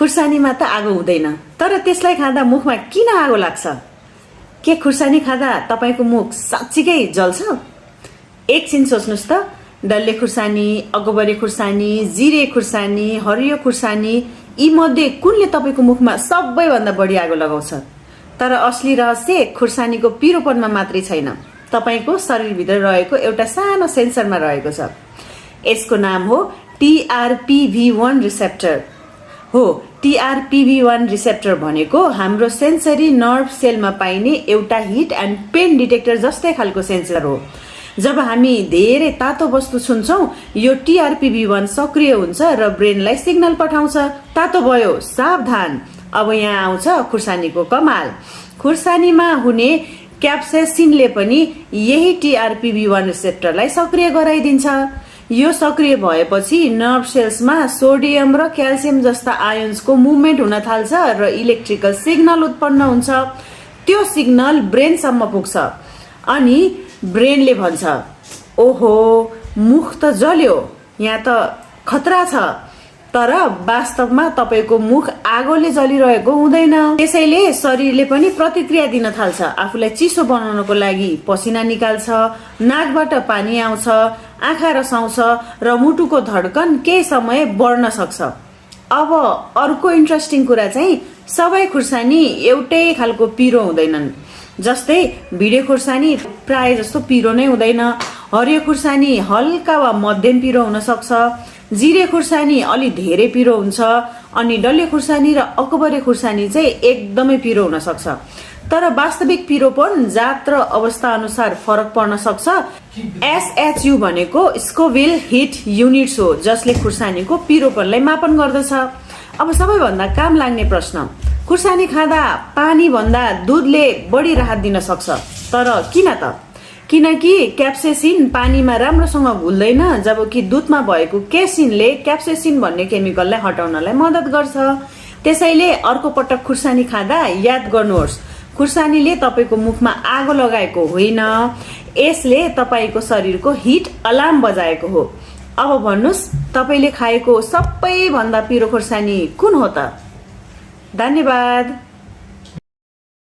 खुर्सानीमा त आगो हुँदैन, तर त्यसलाई खाँदा मुखमा किन आगो लाग्छ? के खुर्सानी खाँदा तपाईको मुख साँच्चीकै जल्छ? एकछिन सोच्नुस् त। डल्ले खुर्सानी, अगबरे खुर्सानी, जिरे खुर्सानी, हरियो खुर्सानी, यी मध्ये कुनले तपाईको मुखमा सबैभन्दा बढी आगो लगाउँछ? तर असली रहस्य खुर्सानीको पिरोपनमा मात्रै छैन, तपाईको शरीरभित्र रहेको एउटा सानो सेन्सरमा रहेको छ। यसको नाम हो TRPV1 रिसेप्टर हो। TRPV1 रिसेप्टर भनेको हाम्रो सेन्सरी नर्भ सेलमा पाइने एउटा हिट एन्ड पेन डिटेक्टर जस्तै खालको सेन्सर हो। जब हामी धेरै तातो वस्तु छुन्छौं, यो TRPV1 सक्रिय हुन्छ र ब्रेनलाई सिग्नल पठाउँछ, तातो भयो, सावधान। अब यहाँ आउँछ खुर्सानीको कमाल। खुर्सानीमा हुने क्याप्सेसिनले पनि यही TRPV1 रिसेप्टरलाई सक्रिय गराइदिन्छ। यो सक्रिय भएपछि नर्भ सेल्समा सोडियम र क्याल्सियम जस्ता आयोन्सको मुभमेन्ट हुन थाल्छ र इलेक्ट्रिकल सिग्नल उत्पन्न हुन्छ। त्यो सिग्नल ब्रेनसम्म पुग्छ अनि ब्रेनले भन्छ, ओहो मुख त जल्यो, यहाँ त खतरा छ। तर वास्तवमा तपाईको मुख आगोले जलिरहेको हुँदैन। त्यसैले शरीरले पनि प्रतिक्रिया दिन थाल्छ। आफूलाई चिसो बनाउनको लागि पसिना निकाल्छ, नाकबाट पानी आउँछ, आँखा रसाउँछ र मुटुको धड्कन केही समय बढ्न सक्छ। अब अर्को इन्ट्रेस्टिङ कुरा चाहिँ सबै खुर्सानी एउटै खालको पिरो हुँदैनन्। जस्तै भिडे खुर्सानी प्राय जस्तो पिरो नै हुँदैन, हरियो खुर्सानी हल्का वा मध्यम पिरो हुन सक्छ, जिरे खुर्सानी अलि धेरै पिरो हुन्छ, अनि डल्ले खुर्सानी र अकबरे खुर्सानी चाहिँ एकदमै पिरो हुन सक्छ। तर वास्तविक पिरोपन जात र अवस्था अनुसार फरक पर्न सक्छ। SHU भनेको स्कोभिल हिट युनिट्स हो, जसले खुर्सानीको पिरोपनलाई मापन गर्दछ। अब सबैभन्दा काम लाग्ने प्रश्न, खुर्सानी खाँदा पानी भन्दा दुधले बढी राहत दिन सक्छ, तर किन त? किनकि क्याप्सेसिन पानीमा राम्रोसँग घुल्दैन, जबकि दुधमा भएको केसिनले क्याप्सेसिन भन्ने केमिकललाई हटाउनलाई मद्दत गर्छ। त्यसैले अर्को पटक खुर्सानी खाँदा याद गर्नुहोस्, खुर्सानीले तपाईको मुखमा आगो लगाएको होइन, यसले तपाईको शरीरको हिट अलार्म बजाएको हो। अब भन्नुस्, तपाईले खाएको सबैभन्दा पिरो खुर्सानी कुन हो त? धन्यवाद।